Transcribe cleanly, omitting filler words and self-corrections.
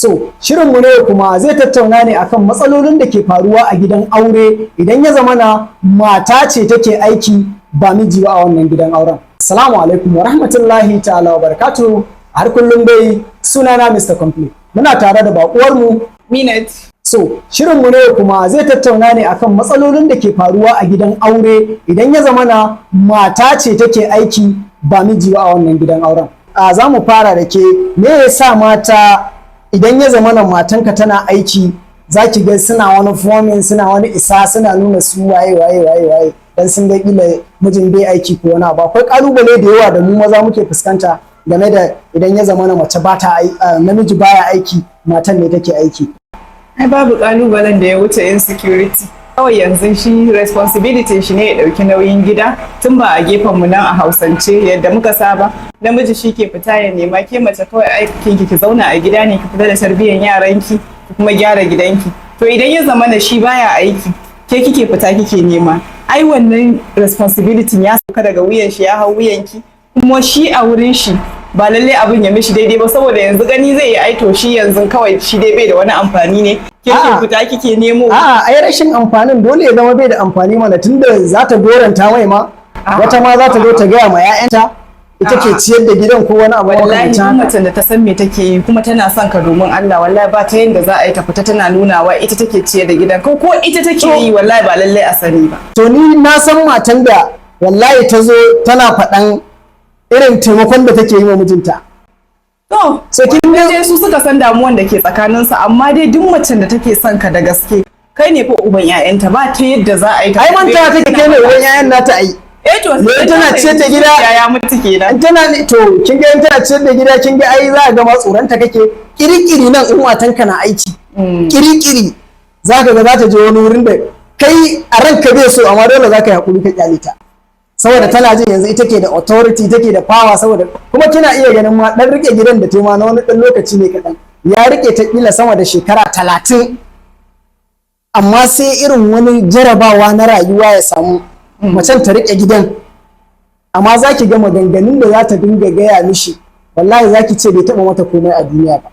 So, shirinmu ne kuma zai tattauna ne akan matsalolin da ke faruwa a gidan aure idan ya zamana mata ce take aiki ba miji ba a wannan gidan auren. Assalamu alaikum wa rahmatullahi ta'ala wa barakatuhu. Har kullum dai sunana Mr. Complete. Muna tare da baƙuwarmu Minat. So, shirinmu ne kuma zai tattauna ne akan matsalolin da ke faruwa a gidan aure idan ya zamana mata ce take aiki ba miji ba a wannan gidan auren. A za mu fara da ke, me yasa mata idan ya zamana matanka tana aiki za ki ga suna wani forming, suna wani isa, suna nuna su waye waye waye waye, dan sun ga kila mijin bai aiki ko wani abu? Akwai kalubale da yawa da mu maza muke fuskanta game da idan ya zamana mace ba ta, namiji baya aiki, matan ne take aiki. Ai babu kalubalen da ya wuce insecurity. Kawai yanzu shi responsibility shi ne ya ɗauki nauyin gida, tun ba a gefen mu nan a Hausance yadda muka saba. Namiji shi ke fita ya nema, ke mace kawai aikin ki zauna a gida ne, ki fita da tarbiyyar yaranki, ki kuma gyara gidanki. To idan ya zama na shi baya aiki, ke kike fita kike nema. Ai wannan responsibility ya sauka daga wuyan shi ya hau wuyanki, kuma shi a wurin shi ba lalle abin ya mishi daidai ba, saboda yanzu gani zai yi aito shi yanzu kawai shi dai bai da wani amfani ne, ke ke fita kike nemo. A'a, ai rashin amfanin dole ya zama bai da amfani mana, tunda za ta goranta mai ma, wata ma za ta zo ta gaya ma 'ya'yanta ita ke ciyar da gidan ko wani abu. Wallahi duk macen da ta san me take yi kuma tana son ka domin Allah, wallahi ba ta yanda za a yi ta fita tana nunawa ita take ciyar da gidan, ko ita take yi, wallahi ba lallai a sani ba. To ni na san matan da wallahi ta zo tana faɗan irin taimakon da take yi wa mijinta. To, So kin ga su suka san damuwan da ke tsakaninsu, amma dai duk macen da take son ka da gaske, kai ne fa uban 'ya'yanta, ba ta yadda za a yi ta Ai manta take kai ne uban 'ya'yan nata ai. Eh to Me tana ciyar da gida? Ya mutu kenan. In tana ne, to kin ga in tana ciyar da gida, kin ga ai za a ga ma tsoronta kake kirikiri. Nan in matanka na aiki, kirikiri za ka ga za ta je wani wurin da kai a ranka bai so, amma dole za ka yi hakuri ka kyale ta, saboda tana jin yanzu ita ke da authority, take da power. Saboda kuma kina iya ganin ma dan rike gidan da ta ma na wani dan lokaci ne kaɗan, ya rike ta kila sama da shekara 30, amma sai irin wani jarabawa na rayuwa ya samu macen ta rike gidan, amma za ki ga maganganun da za ta dinga gaya mishi, wallahi za ki ce bai taɓa mata komai a duniya ba.